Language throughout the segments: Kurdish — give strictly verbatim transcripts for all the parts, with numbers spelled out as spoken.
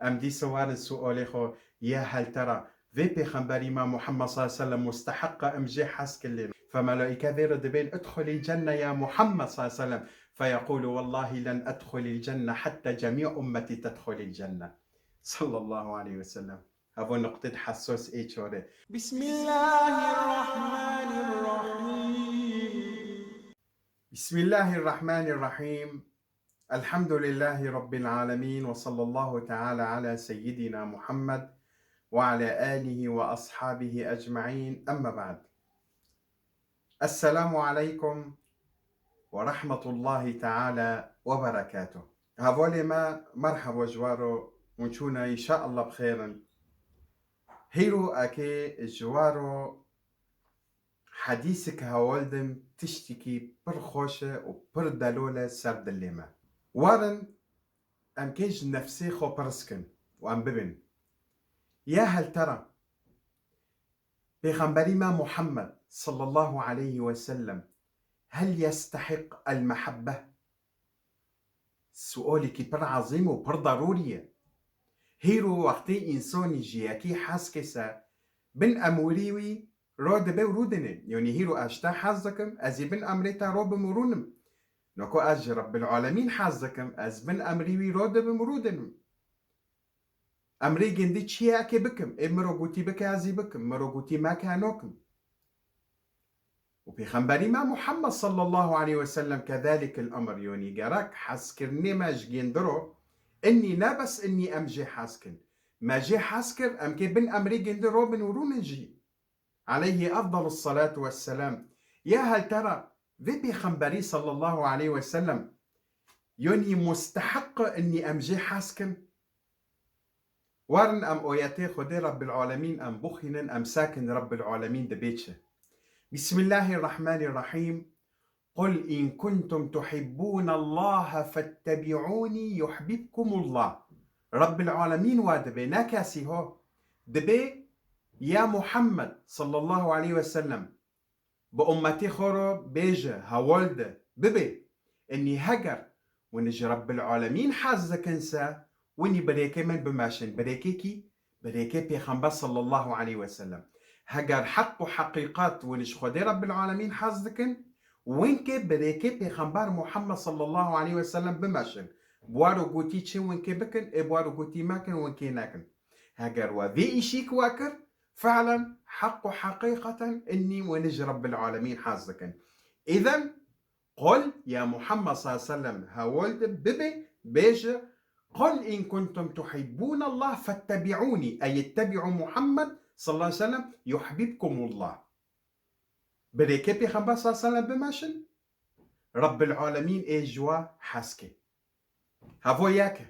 Em dîsa werin sualê xwe, ya hel tera, vê pêxemberî me Muhammed sallallahu aleyhi ve sellem musteheq e em jê hez kin lê. Fe melaîke vê re dibên, "Idxulîl cenne ya Muhammed sallallahu aleyhi ve sellem." Fe yeqûlu, "Wellahî len edxulîl cenne hetta cemî ummetî tedxulîl cenne." Sallallahu aleyhi ve sellem. Hevo nuqtê di hessos ê çore. Bismillahirrahmanirrahim. Bismillahirrahmanirrahim. Elhamdülillahi Rabbil alemin ve sallallahu teala ala seyyidina Muhammed ve ala alihi ve ashabihi ecmaîn. Emma ba'd. Esselamu aleykum ve rahmetullahi teala ve berekatuh. Hevalê me, merheba ji we re, hûn çûne, înşaallah bi xêr in. Hîro eke ji we re hedîsik hewl dim, tiştikî pir xweş e û pir delol e ser dilê me. Werin em kê ji nefsê xwe pirs kin û em bibin. Ya hel tera, Pêxemberî me Muhammed sallallahu aleyhi ve sellem hel yestehiq el mehebbe? Sualekî pir ezîm û pir derûrî ye. Hîro wextê însanî ji yekî hez ke se, bin emrî wî ro dibe û rûdine. Yanî hîro ez ji te hez dikim, ez ê bin emrê te ro bim û rûnim. Noko ez ji Rabbil Alemîn hez dikim, ez bin emrî wî ro dibim û rûdinim. Emrê gindî çi ye eke bikim? Ê min ro gotî bike, ez ê bikim. Min ro gotî meke, nokim. Û Pêxemberî me Muhammed sallallahu aleyhi ve sellem kedalik el emr, yanî gerek hezkirinê me ji gindi ro, innî ne bes innî em jê hez kin. Me jê hez kir, em kê bin emrê gindi ro bin û rûnin jî. Aleyhi efdalus salatu vesselam. Ya hel tera, vê Pêxemberî sallallahu aleyhi ve sellem, yanî musteheq e innî em jê hez kin? Werin em oyetê Xwedê Rabbil Alemîn em bixwînin, em sekin Rabbil Alemîn dibê çi. Bismillahirrahmanirrahim. Qul in kuntum tuhibbûnallaha fettebi'ûnî yuhbibkumullah. Rabbil Alemîn wa dibê, ne kesî ho. Dibê, ya Muhammed sallallahu aleyhi ve sellem, bi ummetê xwe re bêje, hewl de, bibê, innî heger winî ji Rabbil Alemîn hez dikin se, winî bi rêkê min bimeşin. Bi rêkê kî? Bi rêkê Pêxember sallallahu aleyhi ve sellem. Heger heq û heqîqet winî ji Xwedê Rabbil Alemîn hez dikin, win kê bi rêkê Pêxember Muhammed sallallahu aleyhi ve sellem bimeşin. Bi wa ro gotî çi win kê bikin, ê bi wa ro gotî mekin, win kê nekin. Heger we vê îşî ki we kir, fe'len heq û heqîqeten innî winî ji Rabbil Alemîn hez dikin. Îzen, qul, ya Muhammed sallallahu aleyhi ve sellem, hewl de, bibê, bêje, qul in kuntum tuhibbûnallah fettebi'ûnî, ey ittebi'û Muhammed sallallahu aleyhi ve sellem, yuhbibkumullah. Bi rêkê Pêxember sallallahu aleyhi ve sellem bimeşin, Rabbil Alemîn ê ji we hez ke. Hevo yek e.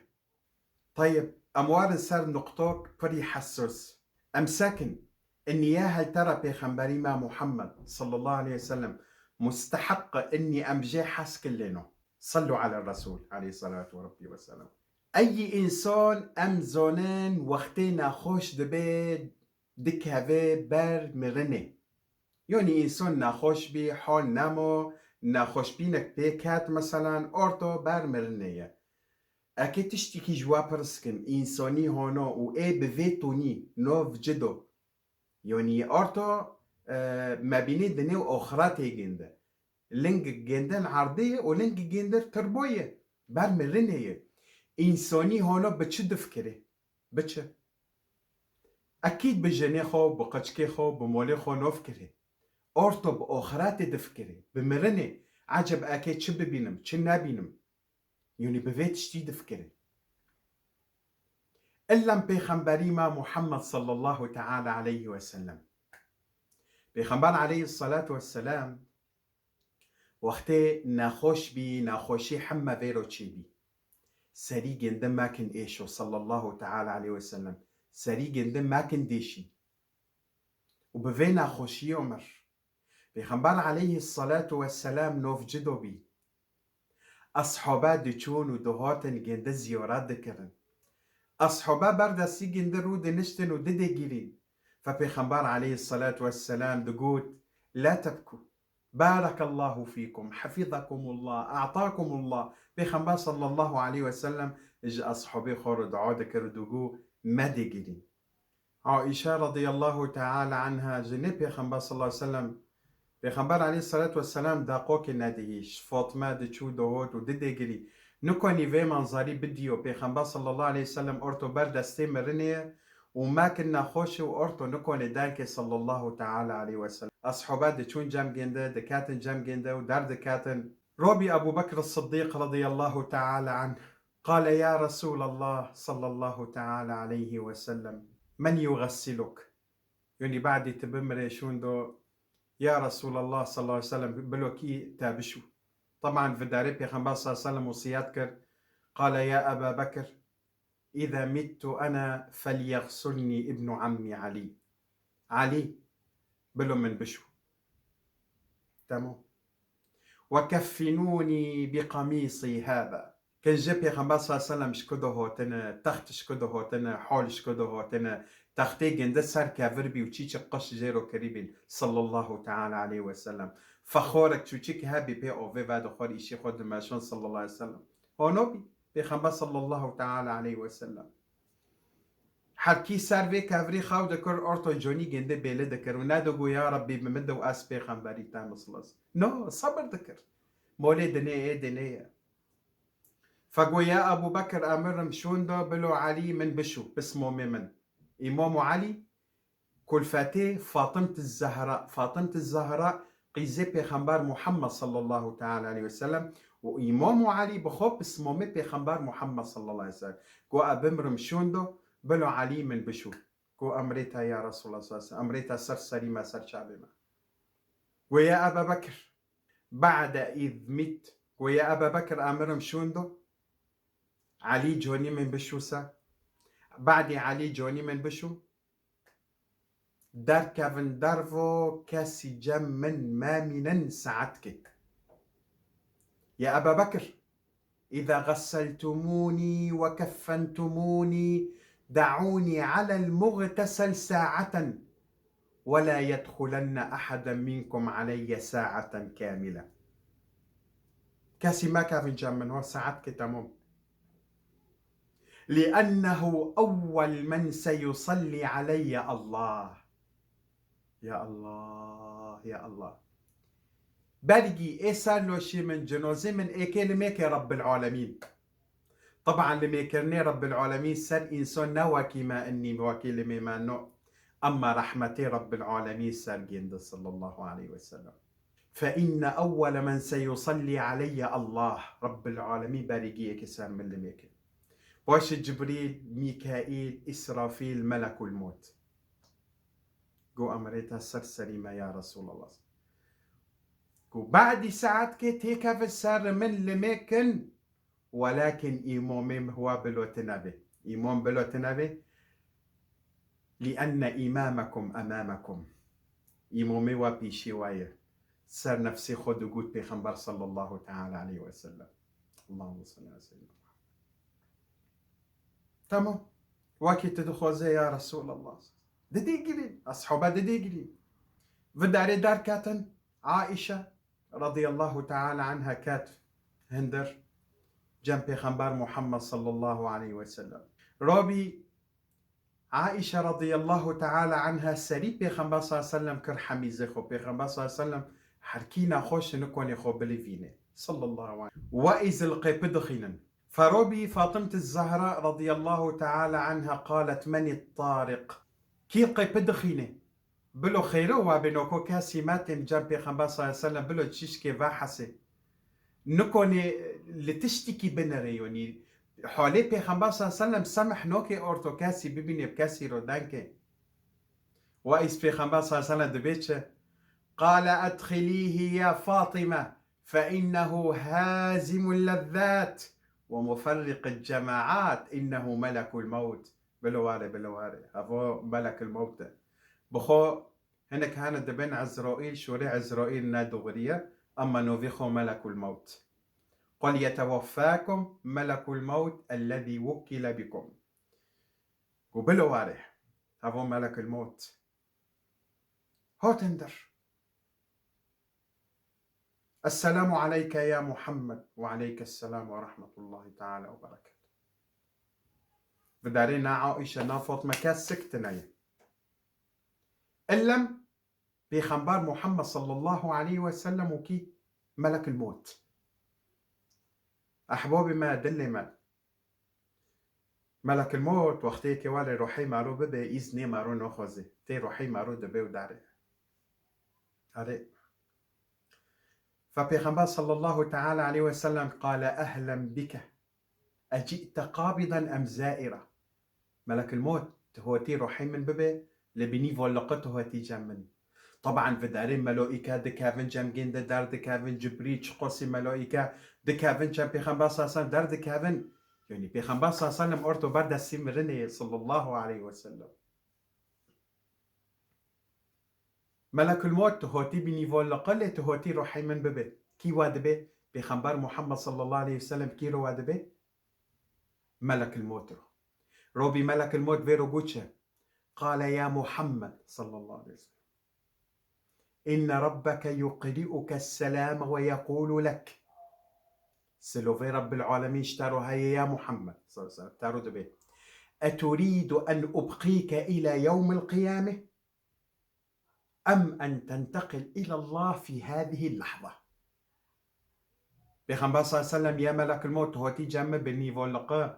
Teyib, em werin ser nuqtok pirî hessos. Em sekin, innî ya hel tera Pêxemberî me Muhammed sallallahu aleyhi ve sellem musteheq e innî em jê hez kin lê no. Sallu ala Resul aleyhi salatu ve rabbi ve selam. Ey însan em zonin wextê nexweş dibe dikeve ber mirinê. Yanî însan nexweş bî, hal nemo, nexweşbînek pê ket, meselan, orto ber mirinê ye. Eke tiştekî ji we pirs kim, însanî hono û ê bi vê tonî nov cido. Yanî orto, e, mebînî di nêv oxiratê ginde. Ling ginde li erdê ye û ling ginde li tirbo ye. Ber mirinê ye. Însanî hono bi çi difikire? Bi çi? Ekîd bi jinê xwe, bi qeçkê xwe, bi molê xwe nofikirê. Orto bi oxiratê difikirê, bi mirinê. Eceb eke çi bibînim, çi nebînim? Yanî bi vê tiştî difikirê. Illem Pêxemberî me Muhammed sallallahu teala aleyhi ve sellem. Pêxember aleyhissalatu vesselam wextê nexweş bî, nexweşî heme vê ro çêbî. Serî ginde mekin êşo sallallahu teala aleyhi ve sellem. Serî ginde mekin dêşî. Û bi vê nexweşiyê mir. Pêxember aleyhissalatu vesselam nov cido bî. Eshaba diçûn û dihatin ginde ziyaret dikirin. Eshaba ber destî ginde rû diniştin û didê girîn. Fe Pêxember aleyhissalatu vesselam digot, "La tebkû. Barekallahu fîkum, hefizakumullah, a'takumullah." Pêxember sallallahu aleyhi ve sellem ji eshabê xwe re dua dikir û digot, me digirî. Aîşe radiyallahu teala anha jinê Pêxember sallallahu aleyhi ve sellem, Pêxember aleyhissalatu vesselam daqokê nedihî, ji Fatime diçû dihot û didêgirî. Nikonî vê manzarî bidiyo, Pêxember sallallahu aleyhi ve sellem orto ber destê mirinê ye û mekin nexweş e û orto nikonê dengê sallallahu teala aleyhi ve sellem. Eshabe diçûn cemgên de, diketin cemgên de û derdiketin. Robî Ebu Bekr Siddiq radiyallahu teala anh qale, ya Resulallah sallallahu teala aleyhi ve sellem, men yugassiluk? Yanî badî tu bimirê şûn do, ya Resulallah sallallahu aleyhi ve sellem, bilo kî te bişû? Teban vidarê Pêxember sallallahu aleyhi ve sellem wesiyet kir, qale, ya Eba Bekr, iza mittu ana felyagsulni ibnu ammi Ali. Ali, bilo min bişû. Tamam. Ve keffinûnî bi qamîsî hâzâ. Kin jê Pêxember sallallahu aleyhi ve sellem ji ku de hotine, text ji ku de hotine, hol ji ku de hotine, textê ginde ser kevir bî û çîçik qeş jê ro kirî bîn, sallallahu teala aleyhi ve sellem. Fexorek çûçik hebî pê ovê vedixwar îşê xwe dimeşan, sallallahu aleyhi ve sellem. Hono bî, Pêxember sallallahu teala aleyhi ve sellem. Her kî ser vê kevirî xew dikir, orto conî gêndê bêle dikir û nedigo, ya Rebbî, bi min de û ez pêxemberî te misliz. No, sebir dikir. Molê dinê ê dinê ye. Fego, ya Ebu Bekir, emirim şûn do, bilo Elî min bişû, pismomê min. Îmam û Elî, kulfetê Fatimti Zehra, Fatimti Zehra, qîzê Pêxember Muhammed sallallahu teala aleyhi ve sellem û Îmam û Elî bi xwe pismomê Pêxember Muhammed sallallahu aleyhi ve sellem. Go, e bimrim şûn do, bilo Elî min bişû. Go, emrê te ya Resulallah sallallahu aleyhi ve sellem, emrê te ser serî me, ser çavê me. Go, ya Eba Bekir, ba'de iz mit. Go, ya Eba Bekir, emirim şûn do. Elî conî min bişû se. Badî Elî conî min bişû. Derkevin dervo, kesî cem min memînin saetkê. Ya Eba Bekir, iza gasseltumûnî ve keffentumûnî, de'ûnî alel muğtesel saeten, ve la yedxulenne ahaden minkum aleyye saeten kamile. Kesî mekevin cem min, ho saetkê temam. Li'ennehu ewwel men seyusalli aleyye Allah. Ya Allah, ya Allah. Belgî ê ser loşê min, cinozê min êkê limêkê Rabbil Alemîn. Teban limêkirinê Rabbil Alemîn ser însan ne wekî me, innî wekî limê me no. Emma rehmetê Rabbil Alemîn ser gêndi sallallahu aleyhi ve sellem. Fe inne ewwele men seyusalli aleyye Allah. Rabbil Alemîn berî giyekê ser min limêkê. Paşê Cibrîl, Mîkaîl, Îsrafîl, Melekul Mot. Go, emrê te ser serî me ya Resulallah. Go, badî saetkê têkeve ser min limêkin. Welakin îmomê wa bilo tine be. Îmom bilo tine be. Li'enne îmamekum emamekum. Îmomê wa pîşê wa ye. Ser nefsê xwe digot Pêxember sallallahu teala aleyhi ve sellem. Allahümme salli ala seyyidina Muhammed. Tamam. Wekî tu dixwaze ya Resulallah. Didê girî. Eshabe didê girî. Vidarê derketin. Aîşe radiyallahu teala anha ket hindir cem Pêxember Muhammed sallallahu aleyhi ve sellem. Rabî Aîşe radiyallahu teala anha serî Pêxember sallallahu aleyhi ve sellem kir hemîzê xwe. Pêxember sallallahu aleyhi ve sellem her kî nexweş nikonê xwe bilivîne. Sallallahu aleyhi ve sellem. Ve îzil qê pidixînin. Ferobî Fatimti Zehra radiyallahu teala anha qalet, menî tariq. Kî qê pidixîne? Bilo xêro wa bê noko kesî me tên cem Pêxember sallallahu aleyhi ve sellem, bilo çîşkê vehesê. Nikonê li tiştikî binere yonî. Halê Pêxember sallallahu aleyhi ve sellem semih noke orto kesî bibîne bi kesî ro denke. Wa îz Pêxember sallallahu aleyhi ve sellem dibê çi? Qale edxilîhî ya Fatime fe innehu hazimul lezzat ve muferriqil cemaat innehu melekul mewt. Bilo ware, bilo ware. Evo melekul mewt e. Bi xwe hinek hene dibên Ezraîl, şûrê Ezraîl ne dogriye, emma novê xwe melekul mewt. Qul yeteweffakum melekul mewt ellezî wukkile bikum. Û bilo ware. Evo melekul mewt. Hatin dir. Esselamu aleyke ya Muhammed ve aleyke selam ve rahmetullahi teala ve berekatuhu. Vidarê na Aîşe, na Fatme kes sik tine ye. Illem Pêxember Muhammed sallallahu aleyhi ve sellem û kî Melekil Mot. Ehbabê me, dilê me. Melekil Mot wextê ke welê ruhê mero bibe, îznê mero naxwaze. Tê ruhê mero dibe û dare. Erê. Fe Pêxember sallallahu teala aleyhi ve sellem qale: "Ehlen bike. Eci'te qabidan em zaira?" Melekil Mot, tu hotî ruhê min bibe, li binî voliqe tu hotî cem min. Taban vidarê melaîke dikevin cem gênde derdikevin, Cibrîl çiqasî melaîke dikevin cem Pêxember sallallahu aleyhi ve sellem derdikevin. Yanî Pêxember sallallahu aleyhi ve sellem orto ber destî mirinê sallallahu aleyhi ve sellem. Melekul Mot tu hotî binî voliqe lê tu hotî ruhê min bibe. Kî wa dibe? Pêxember Muhammed sallallahu aleyhi ve sellem kî ro wa dibe? Melekul Mot ro. Robî Melekul Mot vê ro got çi? Qale ya Muhammed sallallahu aleyhi ve sellem. Inne rabbeke yuqri'uke selame ve yekulu lek. Silovê Rabbil Alemîn ji te ro heye ya Muhammed sallallahu aleyhi ve sellem. Te ro dibe. Eturidu en ubqîke ila yewmil qiyame? Em en tenteqil ilallah fi hadihi lahza. Pêxember sallallahu aleyhi ve sellem ya Melekul Mot tu hotî cem min binî voliqe.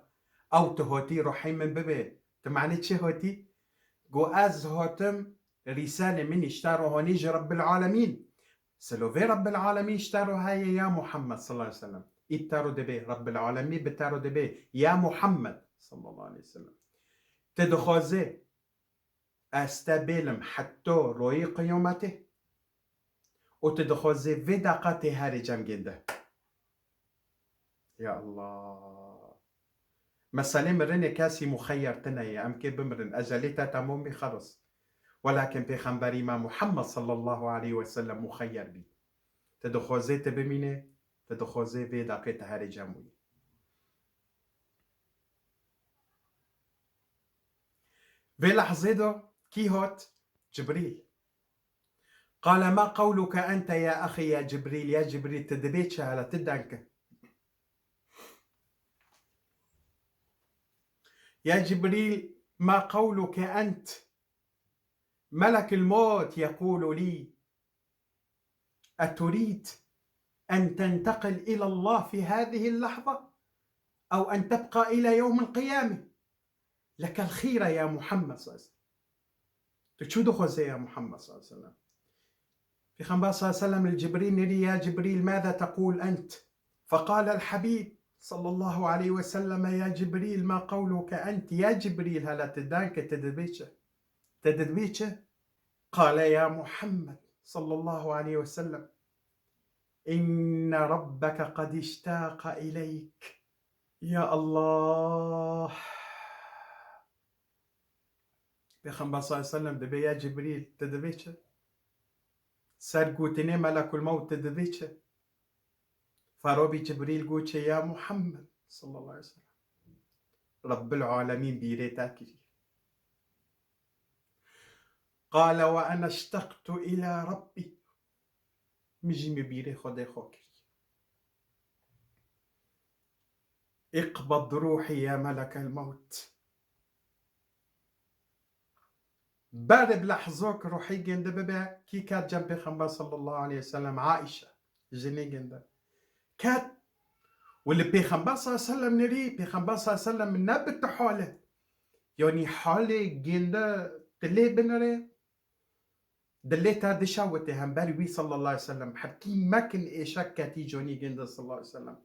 Ew tu hotî ruhê min bibe. Tu manê çi hotî? Go ez hotim rîsalê min îşta rohanî ji Rabbil Alemîn. Silovê Rabbil Alemîn îşta rohaye ya Muhammed sallallahu aleyhi ve sellem. Ît te ro dibe, Rabbil Alemîn bi te ro dibe ya Muhammed sallallahu aleyhi ve sellem. Tu dixwaze ez te bêlim heta royê qiyametê û tu dixwazê vê deqa tê herê cem gênde. Ya Allah. Meselê mirinê kesî muxeyyer tine ye. Em kê bimirin. Ecelê te temam bî, xelas. Welakin Pêxemberî me Muhammed sallallahu aleyhi ve sellem muxeyyer bî. Tu dixwazê tu bimînê, tu dixwazê vê deqê tu herê cem wî. Vê lehzê de kî hat? Cibrîl. Qale ma qewluke ente ya exî ya Cibrîl, ya Cibrîl, tu dibê çi hala, tu deng ke. Ya Cibrîl, ma qewluke ent? Melekul Mot yekulu lî. أتريد أن تنتقل إلى الله في هذه اللحظة أو أن تبقى إلى يوم القيامة؟ لك الخيرة يا محمد صلى الله عليه وسلم. Tu çi dixwazê ya Muhammed sallallahu aleyhi ve sellem? Pêxember sallallahu aleyhi ve sellem li Cibrîl nirî, ya Cibrîl, ماذا تقول أنت؟ فقال الحبيب صلى الله عليه وسلم يا جبريل ما قولك أنت؟ Ya Cibrîl, hala tu deng ke, tu dibê çi? Tu dibê çi? قال يا محمد صلى الله عليه وسلم إن ربك قد اشتاق إليك. Ya Allah. Pêxember sallallahu aleyhi ve sellem dibê ya Cibrîl, tu dibê çi? Ser gotinê Melekul Mewt tu dibê çi? Fe robî Cibrîl got çi, ya Muhammed sallallahu aleyhi ve sellem? Rabbil Alemîn bîrê te kirî. Qale ve ene işteqtu ila Rabbi. Min jî min bîrê Xwedê xwe kirî. Iqbid ruhî ya melekel mewt. Berê bi lehzok ruhî gêndi bibe, kî ket cem Pêxember sallallahu aleyhi ve sellem? Aîşe, jinê gêndi. Ket û li Pêxember sallallahu aleyhi ve sellem nirî, Pêxember sallallahu aleyhi ve sellem ne bi tu hale. Yanî halê gêndi tu lê binirê, dilê te dişewitê hember wî sallallahu aleyhi ve sellem. Hepkî mekin êşek ketî conî gêndi sallallahu aleyhi ve sellem.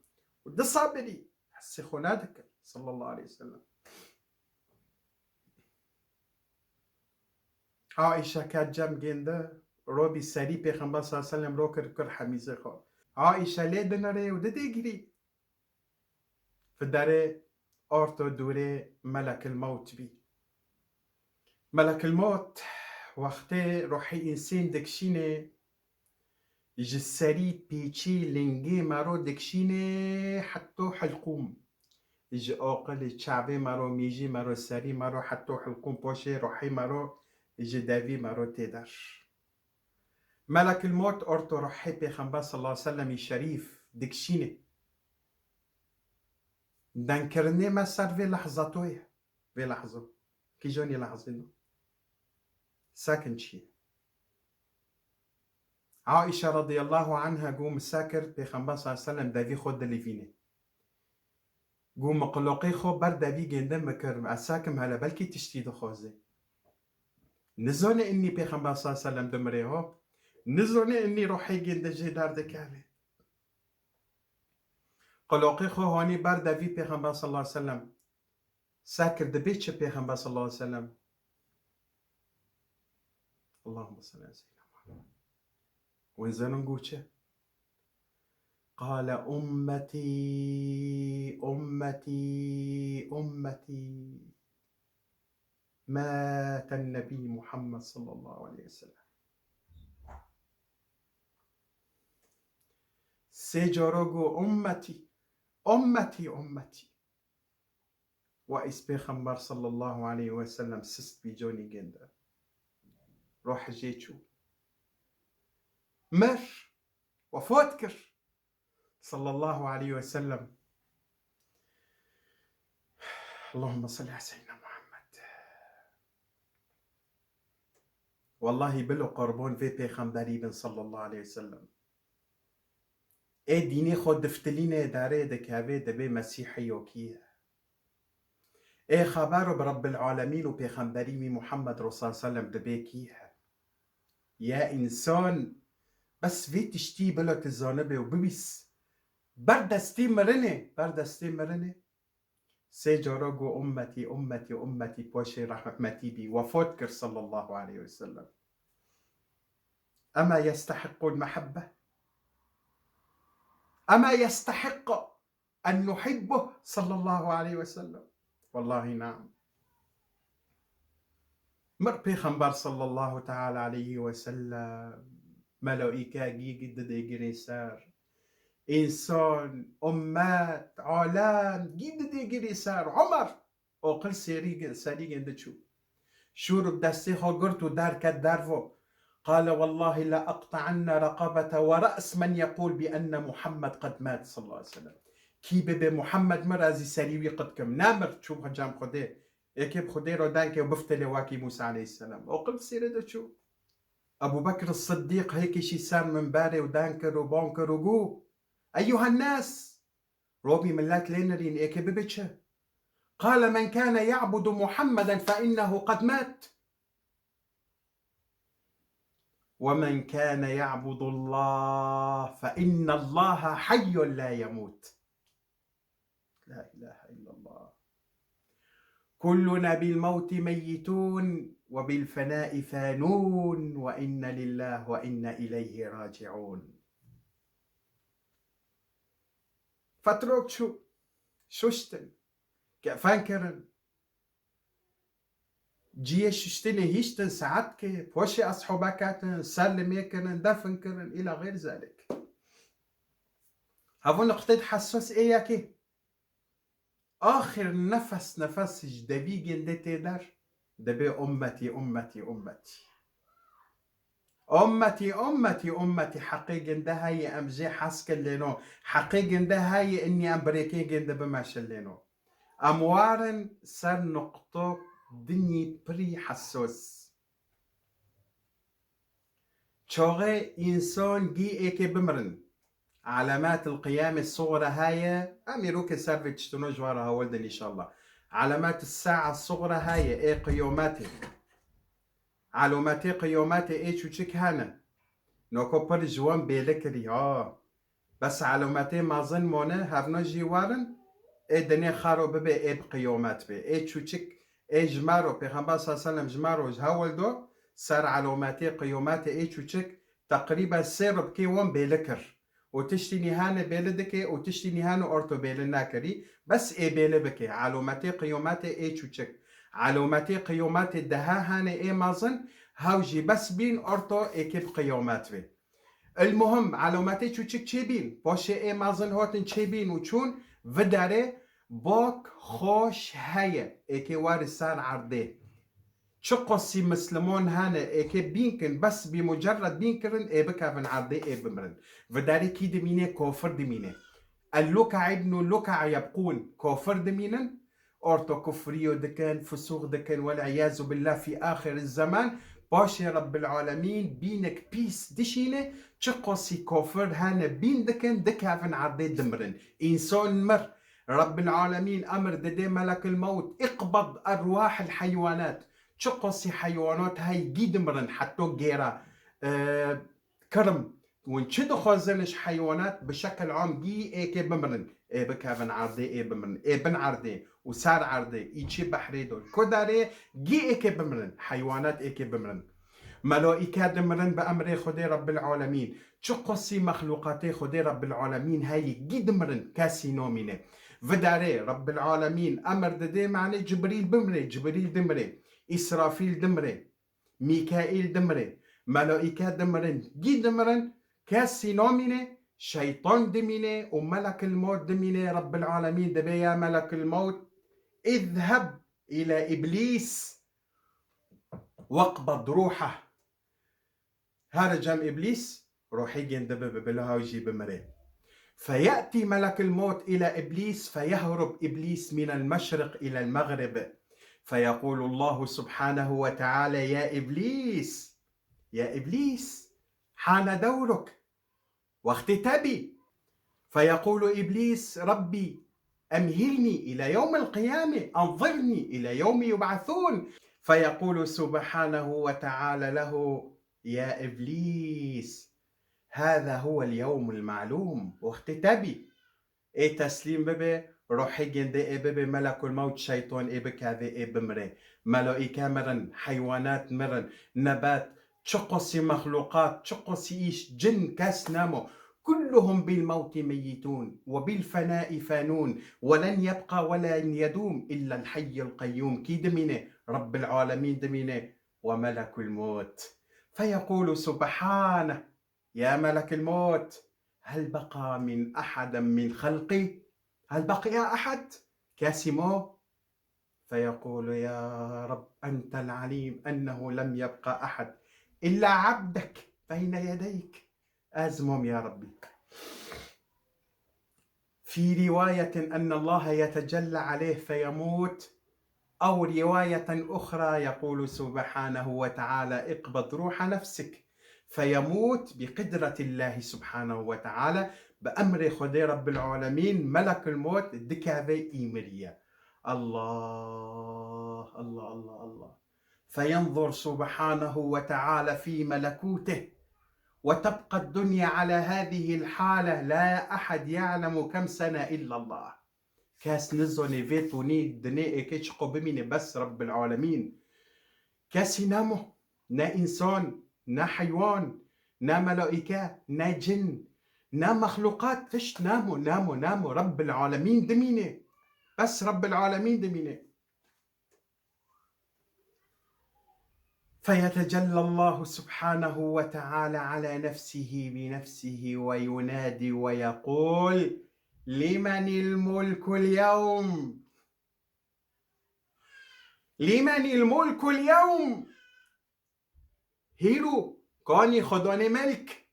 Û disa birî hesê xwe nedikir sallallahu aleyhi ve sellem. Aîşe ket cem gêndi, robî serî Pêxember sallallahu aleyhi ve sellem ro kir, kir hemîzê xwe. Aîşe lê dinirê û didê girî. Fi derê orto dûrê Melekil Mewt bî. Melekil Mewt wextê ruhê însên dikişînê, ji serî pêçî lingê me ro dikişînê heto hilqûm. Ji oqilê çavê me ro, mîjî me ro, serî me ro heto hilqûm poşê ruhê me ro, ji devî me ro tê der. Melekil Mewt orto ruhê Pêxember sallallahu aleyhi ve sellemî şerîf dikişînê. Dengkirinê me ser vê lehzato ye. Vê lehzo. Kîjanî lehzê no. Sakin çi ye? Aîşe radiyallahu anha got, min sa kir Pêxember sallallahu aleyhi ve sellem devî xwe dilivîne. Got, min qiloqê xwe ber devî gênde min kir, ez sakim hele, belkî tiştî dixwaze. Nizane innî Pêxember sallallahu aleyhi ve sellem dimire ho. Nizane innî ruhê gênde jê derdikeve. Qiloqê xwe hanî ber devî Pêxember sallallahu aleyhi ve sellem. Sa kir dibê çi Pêxember sallallahu aleyhi ve sellem? Allahümme salli ala seyyidina Muhammed. Wên zanin got çi? Qale ummetî, ummetî, ummetî. Maten nebî Muhammed sallallahu aleyhi ve sellem. Sê cara got ummetî, ummetî, ummetî. Wa îs Pêxember sallallahu aleyhi ve sellem sist bî, canî gênde. Ruh jê çû. Mir. Wefat kir. Sallallahu aleyhi ve sellem. Allahümme salli ala seyyidina Muhammed. Wellahî bilo qurbon vê pêxemberî bin sallallahu aleyhi ve sellem. Ê dînê xwe diftilîne, darê dikeve, dibê Mesîhî yo kî ye? Ê xebero bi Rabbil Alemîn û pêxemberî wî Muhammed sallallahu aleyhi ve sellem dibê kî ye? Ya însan, bes vê tiştî bila tu zanibê û bibîs. Ber destê mirinê, ber destê mirinê. Sê cara got ummetî, ummetî, ummetî, paşê rehmetî bî, wefat kir sallallahu aleyhi ve sellem. Ema yestehiqqul mehebbe? Ema yestehiqqa en nuhibbuh sallallahu aleyhi ve sellem? Wellahî naam. Mir Pêxember sallallahu teala aleyhi ve sellem, melaîke gî didê girê ser. Însan, ummet, alem gî didê girê ser. Omer, oqil serî, serî gênde çû. Şûr bi destê xwe girt û derket dervo. Qale wellahî la eqta'enne reqabete ve re's men yeqûl bi enne Muhammed qed mat sallallahu aleyhi ve sellem. Kî bibe Muhammed mir, ez jî serî wî qit kim. Nemir, çû cem Xwedê. Êkê bi Xwedê re deng ke û biftilê wekî Mûsa aleyhisselam. Oqil bi sêrê de çû. Ebu Bekr Siddîq hêkişî ser minberê û deng kir û bang kir û got, Eyyuhen nas! Robî millet lê nirîn, êkê bibe çi? Qale men kâne ya'budu Muhammeden fe innehu qed mat. Ve men kâne ya'budu Allah fe innallaha hayyun la yemût. La ilahe illallah. Kulluna bil mevti meyyitun ve bil fenai fanun ve inne lillah ve inne ileyhi raciun. Fetrok çû, şuştin, kefen kirin. Cihê şuştinê hiştin, saet ke, poşê eshobe ketin, ser limê kirin, defin kirin, îla xeyr zalik. Hevû nuqteyê hessos ê yekê. Axir nefes nefes ji devî gêndê tê der, dibê ummetî, ummetî, ummetî. Ummetî, ummetî, ummetî, heqê gênde heye em jê hez kin lê no. Heqê gênde heye inî em birêkê gênde bimeşin lê no. Em warin ser nuqtok dinî pirî hessos. Çaxê însan gî êkê bimirin. Elemat el qiyamê suxra heye, em îrokê ser vê tiştino ji wan re hewil din înşallah. Elemat el sa'a suxra heye, ê qiyometê. Elometê qiyometê ê çûçik hene. Noko pir ji wan bêli kirî, ha. Bes elometê mezin mane, hevno jî werin, ê dinê xero bibe, ê bi qiyomet be. Ê çûçik, ê ji me ro, Pêxember sallallahu aleyhi ve sellem ji me ro ji hewl do, ser elometê qiyometê ê çûçik, teqrîben sê ribkê wan bêli kir. Û tiştî nîhane bêli dike û tiştî nîhane orto bêli nekirî, bes ê bêli bike. Elometê qiyometê ê çûçik. Elometê qiyometê dehe hane ê mezin, hew jî bes bîn orto êkê bi qiyomet be. El muhim, elometê çûçik çê bîn? Paşê ê mezin hatin çê bîn û çûn, vi derê bak xweş heye, êkê werî ser erdê. Çi qasî misliman hene, êkê bîn kin, bes bi mucerred bîn kirin, ê bikevin erdê, ê bimirin. Vi derê kî dimîne? Kafir dimîne. El luka ibnu luka yebqûn, kafir dimînin. ortokufriyo dikin, fusûq dikin, wel'iyazu billah fî axir zeman, paşê Rabbil Alemîn bînek pîs dişîne, çi qasî kafir hene bîn dikin, dikevin erdê dimirin. Însan mir, Rabbil Alemîn emir dide melekil mewt, iqbid erwahil heywanat. Çi qasî heywanat hey gî dimirin, heta gêra, e, kirim. Hûn çi dixwazin ji heywanat bi şekil am gî êkê bimirin, ê bikevin erdê, ê bimirin, ê bin erdê û ser erdê, îçê behrê do. Ku derê gî êkê bimirin, heywanat êkê bimirin. Melaîke dimirin bi emrê Xwedê Rabbil Alemîn. Çi qasî mexlûqatê Xwedê Rabbil Alemîn heyî gî dimirin, kesî namîne. Vidarê Rabbil Alemîn emir didê, manê Cibrîl bimrê, Cibrîl dimrê, Îsrafîl dimrê, Mîkaîl dimrê, melaîke dimirin, gî dimirin, kesî namîne, şeytan dimîne û melekil mewt dimîne. Rabbil Alemîn dibê ya melekil mewt, اذهب إلى إبليس واقبض روحه. Here cem Îblîs, ruhî gên dibe bi bila hew jî bimire. فيأتي ملك الموت إلى إبليس فيهرب إبليس من المشرق إلى المغرب. فيقول الله سبحانه وتعالى: يا إبليس، يا إبليس، حان دورك، وقت تبي. فيقول إبليس: ربي، أمهلني إلى يوم القيامة، أنظرني إلى يوم يبعثون. فيقول سبحانه وتعالى له: يا إبليس، هذا هو اليوم المعلوم، وقت تبي. Ê teslîm bibe, ruhê gêndê ê bibe melekul mewt, şeytan ê bikeve, ê bimire. Melaîke mirin, heywanat mirin, nebat, çi qasî mexlûqat, çi qasî îş, cin, kes nemo. كلهم بالموت ميتون وبالفناء فانون ولن يبقى ولن يدوم إلا الحي القيوم. Kî dimîne? Rabbil Alemîn dimîne. وملك الموت فيقول سبحانه: يا ملك الموت، هل بقى من أحد من خلقي؟ هل بقي أحد؟ Kesî mo? فيقول: يا رب، أنت العليم أنه لم يبق أحد إلا عبدك بين يديك. Ez mom ya Rabbî. في رواية أن الله يتجلى عليه فيموت، أو رواية أخرى يقول سبحانه وتعالى: اقبض روح نفسك، فيموت بقدرة الله سبحانه وتعالى، bi emrê Xwedê Rabbil Alemîn, melekul mewt dikeve î miriye. Allah, Allah, Allah, Allah. فينظر سبحانه وتعالى في ملكوته، وتبقى الدنيا على هذه الحالة، لا أحد يعلم كم سنة إلا الله. Kes nizanê vê tonî dinê êkê çiqo bimîne, bes Rabbil Alemîn. Kesî namo, ne însan, ne heywan, ne melaîke, ne cin, ne mexlûqat, tişt namo, namo, namo. Rabbil Alemîn dimîne. Bes Rabbil Alemîn dimîne. فيتجلى الله سبحانه وتعالى على نفسه بنفسه وينادي ويقول: لمن الملك اليوم؟ لمن الملك اليوم؟ Hîro, kanî Xwedonê melk.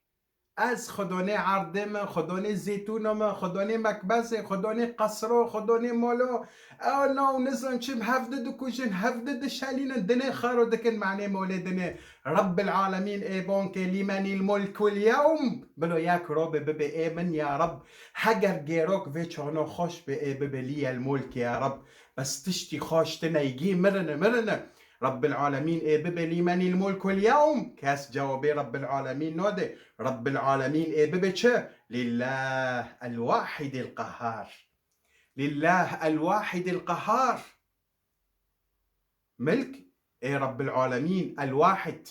Ez Xwedonê erdê me, Xwedonê zêtûna me, Xwedonê mekbezê, Xwedonê qesro, Xwedonê molo. Ew naw nizan çi, hevdi dikujin, hevdi dişelînin, dinê xero dikin, manê molê dinê. Rabbil Alemîn ê bonkê: لمن الملك اليوم؟ Bilo yek robe bibe: ê min ya Rab, heger gêrok vê çano xweş be, ê bibe: لي الملك يا رب. Bes tiştî xweş tine, gî mirine, mirine. Rabbil Alemîn ê bibe: لمن الملك اليوم؟ Kes cewabê Rabbil Alemîn node. Rabbil Alemîn ê bibe çi? لله الواحد القهار. لله الواحد القهار. Milk ê Rabbil Alemîn, الواحد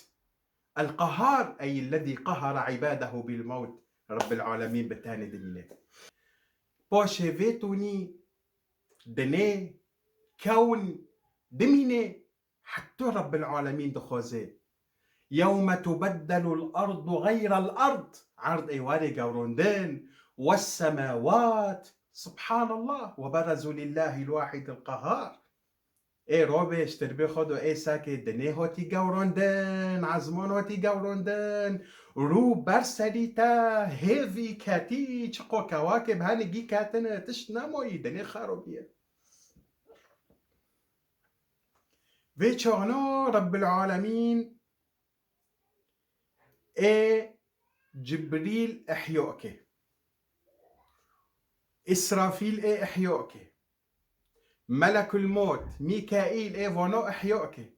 القهار، أي الذي قهر عباده بالموت. Rabbil Alemîn bi tenê dimîne. Paşê vê tonî dinê, kewn dimîne, Heta Rabbil Alemîn dixwaze. يوم تبدل الأرض غير الأرض. Erd ê warê gewrondin. والسماوات. Subhanallah. وبرزوا لله الواحد القهار. Ê robe ji tirbê xwe do ê sekê dinê hotî gewrondin, ezman hotî gewrondin, rû ber serî te, hêvî ketî, çiqo kewakê bi henî gî ketine, tişt nemoyî, dinê xerobiye. Vê çaxna Rabbil Alemîn ê Cibrîl ihya ke. Îsrafîl ê ihya ke. Melekul Mot, Mîkaîl ê vano ihya ke.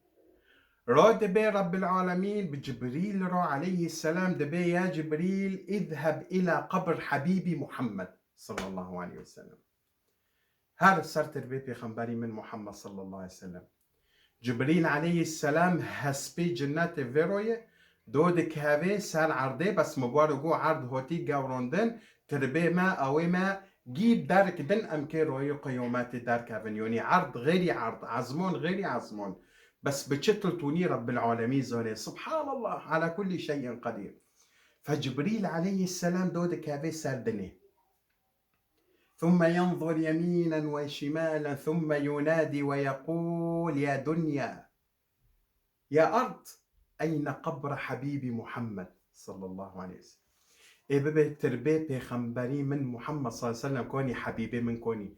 Ra dibê Rabbil Alemîn bi Cibrîl ra aleyhisselam dibê: "Ya Cibrîl, izheb ila qabr Habîbî Muhammed sallallahu aleyhi ve sellem." Her ser tirbê pêxemberî min Muhammed sallallahu aleyhi ve sellem. Cibrîl aleyhisselam hespê cinnetê vêroye, do dikeve ser erdê, bes mi bar û got erd hotî gewrondin, tirbê me, awê me gî derk din, em kê royê qiyometê derkevin. Yonî erd xêrî erd, ezmon xêrî ezmon. Bes bi çi tiltûnî Rabbil Alemîn zane. Subhanallah, ala kulli şeyin qedîr. Fe Cibrîl aleyhisselam do dikeve ser dinê. ثم ينظر يمينا وشمالا ثم ينادي ويقول: يا دنيا، يا أرض، أين قبر حبيبي محمد صلى الله عليه وسلم؟ Ê bibe tirbê pêxemberî min Muhammed sallallahu aleyhi ve sellem konî, Habîbê min konî.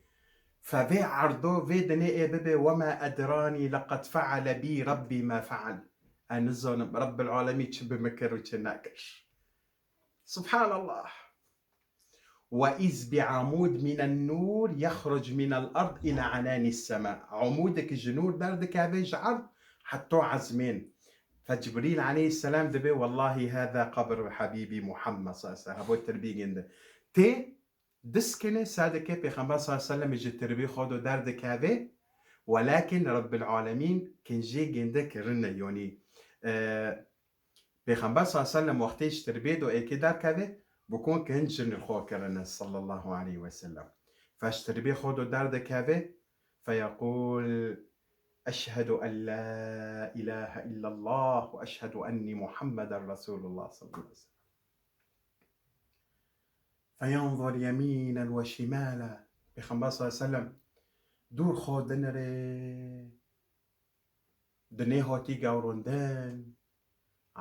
Fe vê erdo, vê dinê ê bibe: وما أدراني لقد فعل بي ربي ما فعل. Ez nizanim Rabbil Alemîn çi bi min kir û çi nekir. Subhanallah. وإذ بعمود من النور يخرج من الأرض إلى عنان السماء. Amûdek ji nûr derdikeve ji erd heta ezmên. Fe Cibrîl aleyhisselam dibê: "Wellahî hâzâ qabr Habîbî Muhammed sallallahu aleyhi ve sellem." Hebo tirbî ginde. Tê diskine sadike Pêxember sallallahu aleyhi ve sellem ji tirbî xwe do derdikeve. Welakin Rabbil Alemîn kincê ginde kirine. Yonî, e, Pêxember sallallahu aleyhi ve sellem wextê ji tirbê do êkê derkeve, bikon ki hin jinê xwe kirine sallallahu aleyhi ve sellem. Fe ji tirbê xwe do derdikeve, feyeqûl: "Eşhedû en la ilahe illallah ve eşhedû ennî Muhammeden Resulullah sallallahu aleyhi ve sellem." Feyanzur yemînen ve şimâle. Pêxember sallallahu aleyhi ve sellem dûr xwe dinire. Dinê hatî gewrondin,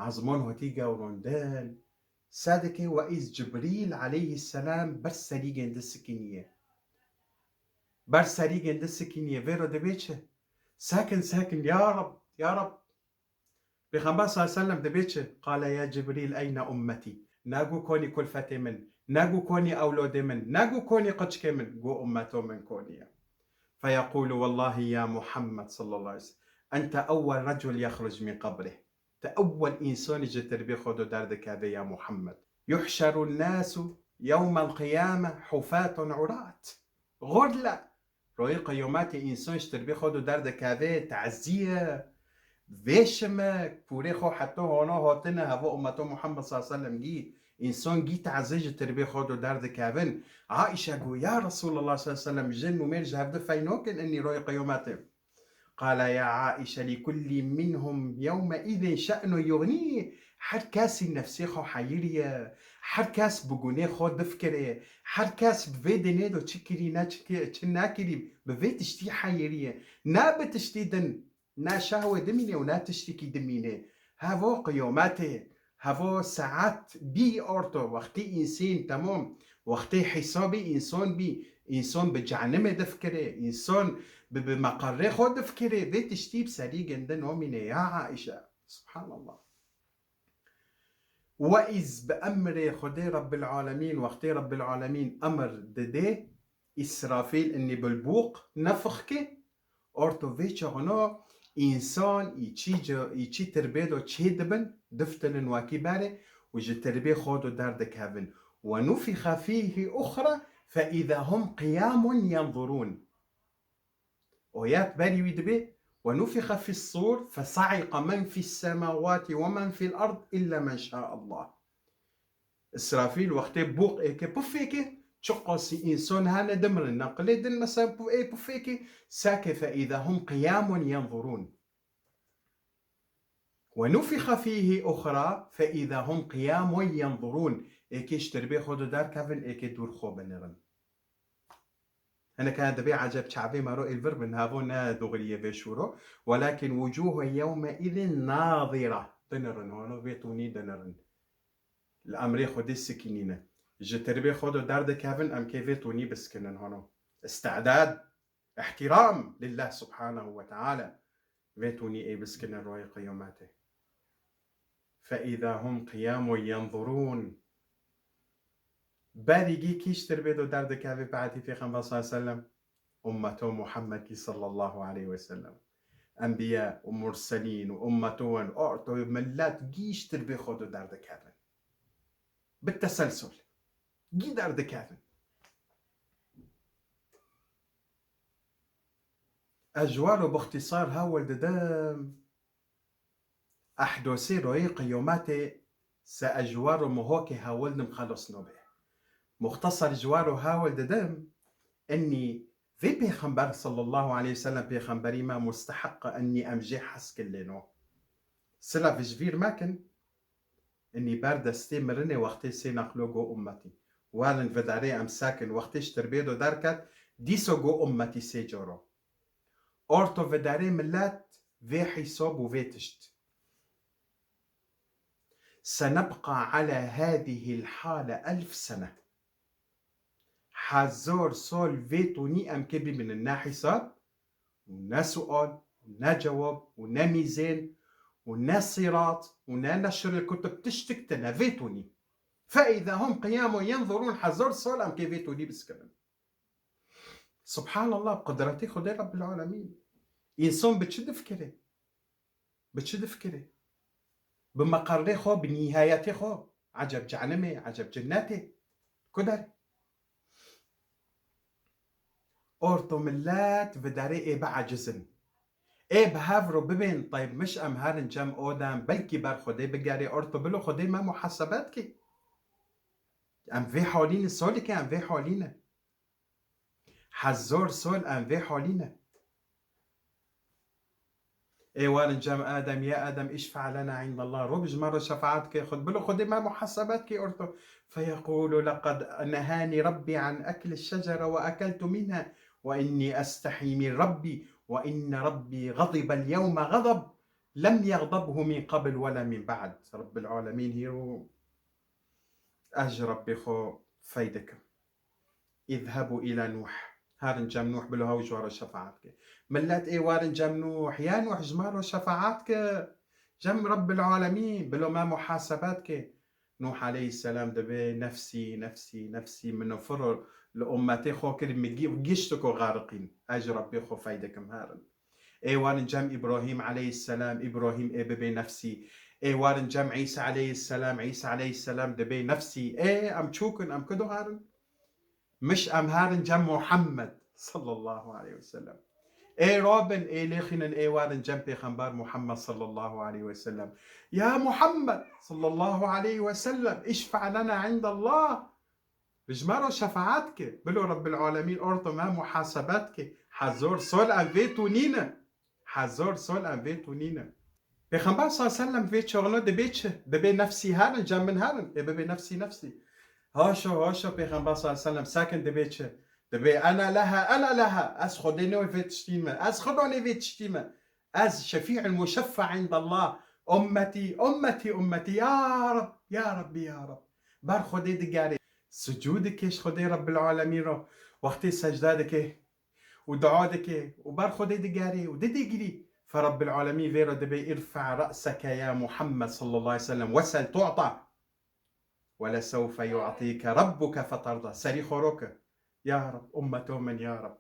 ezmon hatî gewrondin. Sadike we îz Cibrîl aleyhisselam ber serî gende sikiniye. Ber serî gende sikiniye. Vê re dibê çi? Sekin, sekin, ya Rab, ya Rab. Pêxember sallallahu aleyhi ve sellem dibê çi? Qale ya Cibrîl, eyne ummetî? Nagu konî kulfetê min, nagu konî ewlodê min, nagu konî qiçkê min. Gu ummeto min konî ye. Feyeqûlu, wellahî ya Muhammed sallallahu aleyhi ve sellem, ente ewwel recul yexruc min qabrih. Te ewwel însanî ji tirbê xwe do derdikeve ya Muhammed. Yuhşerun nasu yewmel qiyame hufatan urat. Ğurla. Royê qiyometê însan ji tirbê xwe do derdikeve, tazî ye. Vêşime, pûrê xwe heta hona hatine, heva ummeto Muhammed sallallahu aleyhi ve sellem gî. Însan gî tazî ji tirbê xwe do derdikevin. Aîşe got, ya Resulallah sallallahu aleyhi ve sellem, jin û mêr ji hevdu feynokin inî royê qiyometê. Qala ya Aîşe, li kulli minhum yewme îzin şe'nun yugnîh. Her kesî nefsê xwe heyirî ye. Her kes bi gunê xwe difikire. Her kes bi vê dinê de çi kirî, ne çi ki-, çi nekirî, bi vê tiştî heyirî ye. Ne bi tiştî din, ne şehwê dimîne û ne tiştîkî dimîne. Hevo qiyometê, hevo saet bî orto, wextî însîn temam, wextê hesabê însan bî, însan bi cehennemê difikire, însan bi, bi meqerrê xwe difikire, vê tiştî bi serî ginde namîne ya Aîşe. Subhanallah. We îz bi emrê Xwedê Rabbil Alemîn, wextê Rabbil Alemîn emir dide, Îsrafîl inî bil bûq nefixke, orto vê çaxino însan î çî ca-, î çî tirbê do çê dibin, diftilin wekî berê û ji tirbê xwe do derdikevin. Ve nufixe fîhî uxra fe îza hum qiyamun yenzurûn. Oyat berî wî dibê, "Ve nufixe fis-sûr, fe sa'iqa men fis-semawati ve men fil-ard illa men şa'Allah." Îsrafîl wextê bûq êke pufêke, çiqasî însan hene dimirin. Neqilê din mesela pu-, ê pufêke, sake fe îza hum qiyamun yenzurûn. Ve nufixe fîhî uxra fe îza hum qiyamun yenzurûn. Êkê ji tirbê xwe do derkevin, êkê dûr xwe binirin. Hinek hene dibê eceb çavê me ro êl vir bin, havo ne doğriye vê şûro. Welakin wucuhu yewme îzin nazira. Dinirin, hano vê tûnî dinirin. Li emrê Xwedê sikînîne. Ji tirbê xwe do derdikevin, em kê vê tûnî bisikinin, hano. Îstidad, îhtîram lillah subhanahu ve teala. Vê tûnî ê biskinin royê qiyametê. فإذا هم قيام ينظرون. Berî gî kî ji tirbêdo derdikeve badî Pêxember sallallahu aleyhi ve sellem? Ummeto Muhammedî sallallahu aleyhi ve sellem. Enbiya û murselîn û ummeto wan, orto millet gî ji tirbê xwe do derdikevin. Bi teselsul. Gî derdikevin. Ez ji wan re bixtîsar hewil didim. Ehdosê royê qiyometê se ez ji wan re mihokê hewil dim xelos nobe. Muxtesar ji wan re hewil didim, enî vê pêxember sallallahu aleyhi ve sellem pêxemberî me musteheq e, enî em jê hez kin lê no. Sila vijvîr mekin, Inî ber destê mirinê wextê sê neqlo go ummetî. Werin vidarê em sekin wextê ji tirbê do derket, dîso go ummetî sê coro. Orto vidarê millet vê hîsob û vê tişt. Senebqa ala hadihil hale elf sene. Hezor sol vê tonî em kê bimînin ne hîsab, û ne sual, û ne cewab, û ne mîzên, û ne sirat, û ne neşril kutub, tiştik tine vê tonî. Fe îza hum qiyamun yenzurûn, hezar sal em kê vê tonî biskinin. Subhanallah, bi qudretê Xwedê Rabbil Alemîn. Însan bi çi difikire? Bi çi difikire? Bi meqerrê xwe, bi nîhayetê xwe. Eceb cehennemê, eceb cennetê. Ku der? Orto millet vidarê ê biecizin. Ê bi hev ro bibên, tayb miş em herin cem odem, belkî ber Xwedê bigerê, orto bilo Xwedê me muhasebet kê. Em vê halî ne, solî ke em vê halî ne. Hezor sol em vê halî ne. Ê werin cem Adem, ya Adem, işfe' lena indallah. Rob ji me re şefaat ke, Xwed-, bilo Xwedê me muhasebet ke orto. Feyequlu leqad nehani Rabbi an ekli şecere ve ekeltu minha ve inni estehi min Rabbi ve inne Rabbi gadibel yewme gadab lem yagdabhu min qabl ve la min ba'd. Rabbil alemin hîro. Ez ji Rabbê xwe fey dikim. Îzhebû îlâ Nûh. Herin cem Nûh, bilo hew ji we re şefaat ke. Millet ê werin cem Nûh. Ya Nûh, ji me re şefaat ke. Cem Rabbil Alemîn, bilo me muhasebet ke. Nûh aleyhisselam dibê nefsî, nefsî, nefsî, min firo li ummetê xwe kir, min gî-, giştiko xariqîn. Ez ji Rabbê xwe fey dikim herin. Ê werin cem Îbrahîm aleyhisselam, Îbrahîm ê bibê nefsî. Ê werin cem Îsa aleyhisselam, Îsa aleyhisselam dibê nefsî. Ê em çûkin, em ku diherin? Miş em herin cem Muhammed sallallahu aleyhi ve sellem. Ê robin, ê lêxînin, ê werin cem Pêxember Muhammed sallallahu aleyhi ve sellem. Ya Muhammed sallallahu aleyhi ve sellem, işfe' lena indallah. Ji me re şefaat ke. Bilo Rabbil Alemîn orto me muhasebet ke. Hezor sol em vê tonî ne. Hezor sol em vê tonî ne. Pêxember sallallahu aleyhi ve sellem vê çaxno dibê çi? Dibê nefsî herin, cem min herin. Ê bibê nefsî, nefsî. Haşa, haşa Pêxember sallallahu aleyhi ve sellem sekin dibê çi? Dibê ena leha, ena leha. Ez Xwedê nê vê tiştî me. Ez Xwedê nê vê tiştî me. Ez şefî'ul muşeffe' indallah. Ummetî, ummetî, ummetî. Ya Rab, ya Rabbî, ya Rab. Ber Xwedê digerê. Sucû dike ji Xwedê Rabbil Alemîn re. Wextê secde dike û dua dike û ber Xwedê digerê û didigirî. Fe Rabbil Alemîn vê re dibê irfe' re'seke ya Muhammed sallallahu aleyhi ve sellem wesel tu'ta. Welesewfe yu'tîke rabbuke feterda. Serî xwe roke. Ya Rab, ummeto min ya Rab.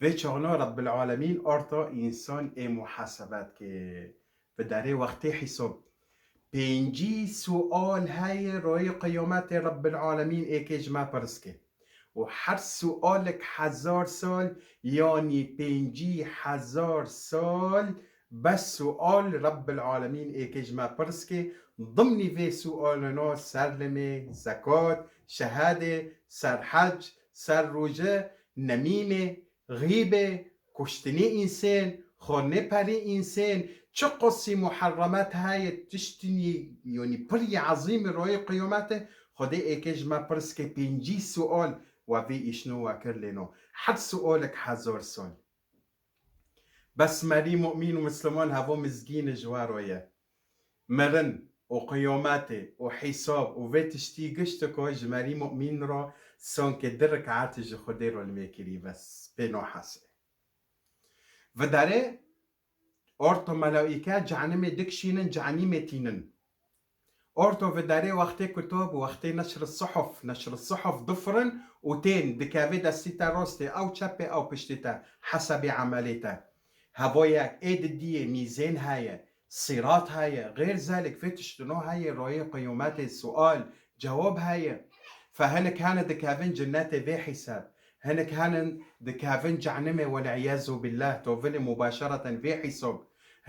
Vê çaxno Rabbil Alemîn orto însan ê muhasebet ke. Bi derê wextê hîsob. Pêncî sual heye royê qiyametê Rabbil Alemîn ê kê ji me pirs ke. Û her sualek hezar sal, yanî pêncî hezar sal, bes sual Rabbil Alemîn ê kê ji me pirs ke, dimnî vê sualino ser limê, zekat, şehadê, ser hec, ser roje, nemîmê, xîbê, kuştinê însên, xornê perê însên, çi qosî muherremet heye, tiştinî, yanî pirî ezîmî royê qiyomete, Xwedê ê kê ji me pirs ke pêncî sual, we vê îşno we kir lê no. Her sualek hezar sal. Bes merî mu'mîn û misliman hevo mizgîn ji we re ye. Mirin û qiyometê û hîsab û vê tiştî giştiko ji merî mu'mîn re sonkê di rikatî ji Xwedê re limê kirî bes. Pê no hesê. Vidarê Orto melaîke cehnimê dikişînin, cehnîmê tînin. Orto vidarê wextê ku to bi wextê neşr suhuf, neşr suhuf difirin û tên dikevê destî te rostê, ew çepê, ew piştî te, hesebê emelê te. Hevoyek ê di diyê mîzên heye, sîrat heye, xêr zelik vê tiştino heye, royê qiyometê sual, cewab heye. Fe hinik hene dikevin cinnetê vê hîsab. Hinik henin dikevin cehnimê, wel'iyazu billah, to vilê mubaşereten vê hîsob.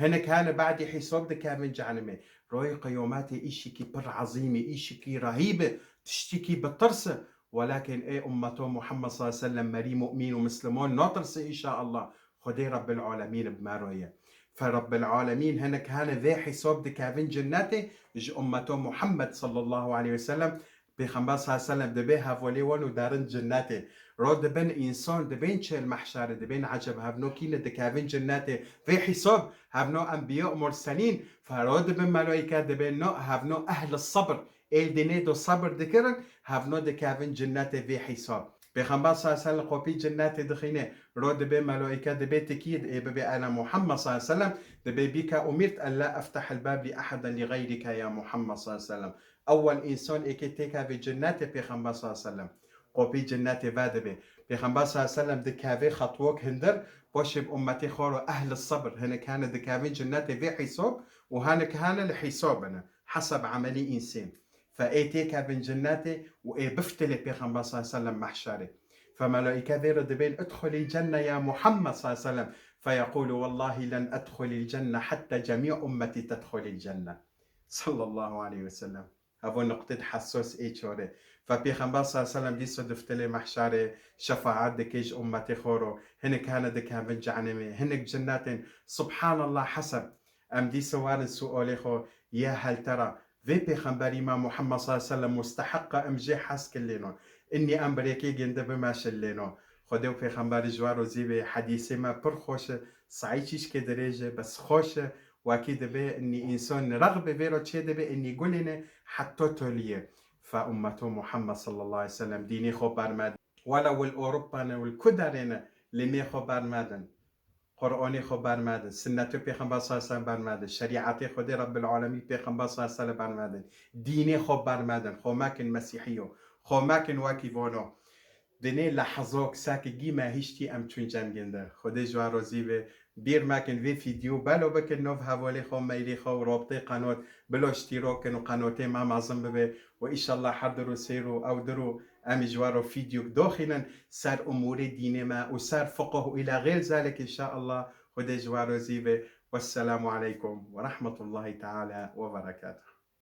Hinik hene badî hîsob dikevin cehnimê. Royê qiyometê îşikî pir ezîmî, îşikî rehîbi, tiştikî bitirsi. Welakin ê ummeto Muhammed sallallahu aleyhi ve sellem merî mu'mîn û misliman natirsi înşaallah. Xwedê Rabbil Alemîn bi me re ye. Fe Rabbil Alemîn hinik hene vê hîsob dikevin cinnetê, ji ummeto Muhammed sallallahu aleyhi ve sellem Pêxember sallallahu aleyhi ve sellem dibê hevalê wan û derin cinnetê. Ro dibin însan, dibên çêl mehşerê, dibên eceb hevno kîne dikevin cinnetê. Vê hîsob, hevno enbiya û murselîn, fe ro dibin melaîke dibên no, hevno ehli sabr. Êl dinê do sabr dikirin, hevno dikevin cinnetê vê hîsob. Pêxember sallallahu aleyhi ve sellem qopî cinnetê dixîne, ro dibê melaîke dibê tikî, ê bibê ena Muhammed sallallahu aleyhi ve sellem, dibê bîke umirt en la eftehel bab li eheden li xeyrike ya Muhammed sallallahu aleyhi ve sellem. Ewwel însan êkê têkevê cinnetê Pêxember sallallahu aleyhi ve sellem. Qopî cinnetê vedibê. Pêxember sallallahu aleyhi ve sellem dikevê xetwok hindir, paşê bi ummetê xwe ro ehli sabr, hinik hene dikevin cinnetê vê hîsob û hinik hene li hîsob bine. Heseb emelî însên. Fe ê têkevin cinnetê û ê biftilê Pêxember sallallahu aleyhi ve sellem mehşerê. Fe melaîke vê re dibên, "Idxulil cenne ya Muhammed sallallahu aleyhi ve sellem." Fe yequlu, "Wallahi len edxulil cenne hatta cemî ummeti tedxulil cenne." Sallallahu aleyhi ve sellem. Evo nuqtê di hessos ê çorê. Fe Pêxember sallallahu aleyhi ve sellem dîso diftilê mehşerê şefaet dike ji ummetê xwe ro. Hinik hene dikevin cehnimê, hinik cinnetên. Subhanallah heseb. Em dîso warin sualê xwe, ya hel tera, vê pêxemberî me Muhammed sallallahu aleyhi ve sellem musteheq e em jê hez kilêno. Innî em bi rêkê ginde bimeşilêno. Xwedê û pêxemberî ji we rozî bê, hedîsê me pir xweş e, saî çîşkê dirêj e, bes xweş e, wekî dibê, innî însan nirexbê vê re çê dibê, innî gulêne heta toliyê. Fe ummeto Muhammed sallallahu aleyhi ve sellem dînê xwe bermedin. Wela wil Ewropa ne, wil ku derê ne, lê mê xwe bermedin. Qur'anê xwe bermedin, sinnetê Pêxember sallallahu aleyhi ve sellem bermedin, şerîetê Xwedê Rabbil Alemîn Pêxember sallallahu aleyhi ve sellem bermedin, dînê xwe bermedin, xwe mekin Mesîhiyo, xwe mekin wekî vono. Dinê lehzok sek gî me hiştî em çûn cengên de. Xwedê ji we rozî be. Bîr mekin vê fîdyo belo bikin nov hevalê xwe, meylê xwe û robtê qenot bilo iştîrok kin û qenotê me mezin bibe û îşallah her dir û sêr û ew dir û em ji we re fîdyok doxînin ser umûrê dînê me û ser fiqh û îla xêr zalik înşaallah. Xwedê ji we rozî be. Wesselamu aleykum ve rahmetullahi teala ve berekatuh.